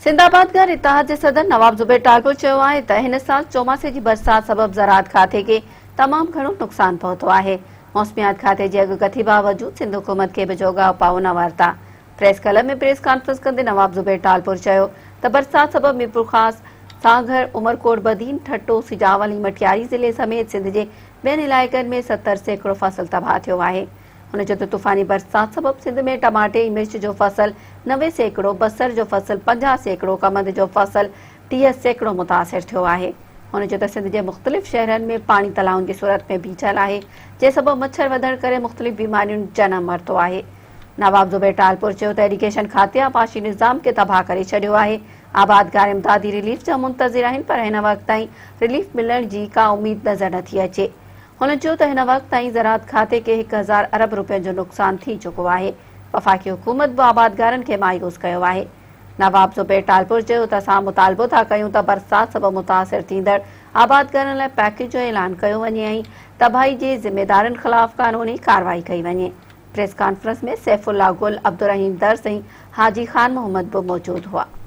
سنڌ آبادگار اتحاد جي صدر نواب زبير ٽالپر چيو آهي ته هن سال چوماسي جي برسات سبب زراعت کاتي کي تمام گهڻو نقصان پهتو آهي، موسميات کاتي جي اڳڪٿي باوجود سنڌ حڪومت کي به جوڳا اپاء نه ورتا. پريس ڪلب ۾ پريس ڪانفرنس ڪندي نواب زبير ٽالپر چيو ته برسات سبب ميرپورخاص، سانگهڙ، عمرڪوٽ، بدين، ٺٽو، سجاول ۽ مٽياري ضلعي سميت سنڌ جي ٻين علائقن ۾ 70% فصل تباهه ٿيو آهي. هن چيو ته طوفاني برسات سبب سنڌ ۾ ٽماٽي ۽ مرچ جو فصل 90%، بصر جو فصل 50%، ڪمند جو فصل 30% متاثر ٿيو آهي. هن چيو ته سنڌ جي مختلف شهرن ۾ پاڻي تلائن جي صورت ۾ بيٺل آهي، جنهن سبب مڇر وڌڻ ڪري مختلف بيمارين جنم ورتو آهي. نواب زبير ٽالپر چيو ته ايريگيشن کاتي آبپاشي نظام کي تباهه ڪري ڇڏيو آهي، آبادگار امدادي رليف جا منتظر آهن پر هن وقت تائين رليف ملڻ جي ڪا اميد نظر نٿي اچي. هن چيو ته هن وقت تائين زراعت کاتي کي 1000 ارب روپين جو نقصان ٿي چڪو آهي، وفاقي حڪومت به آبادگارن کي مايوس ڪيو آهي. نواب زبير ٽالپر چيو ته اسان مطالبو ٿا ڪيون ته برسات سبب متاثر ٿيندڙ آبادگارن لاء پيڪيج جو اعلان ڪيو وڃي ۽ تباهي جي ذميدارن خلاف قانوني ڪارروائي ڪئي وڃي. پريس ڪانفرنس ۾ سيف الله گل، عبدالرحيم درس ۽ حاجي خان محمد به موجود هئا.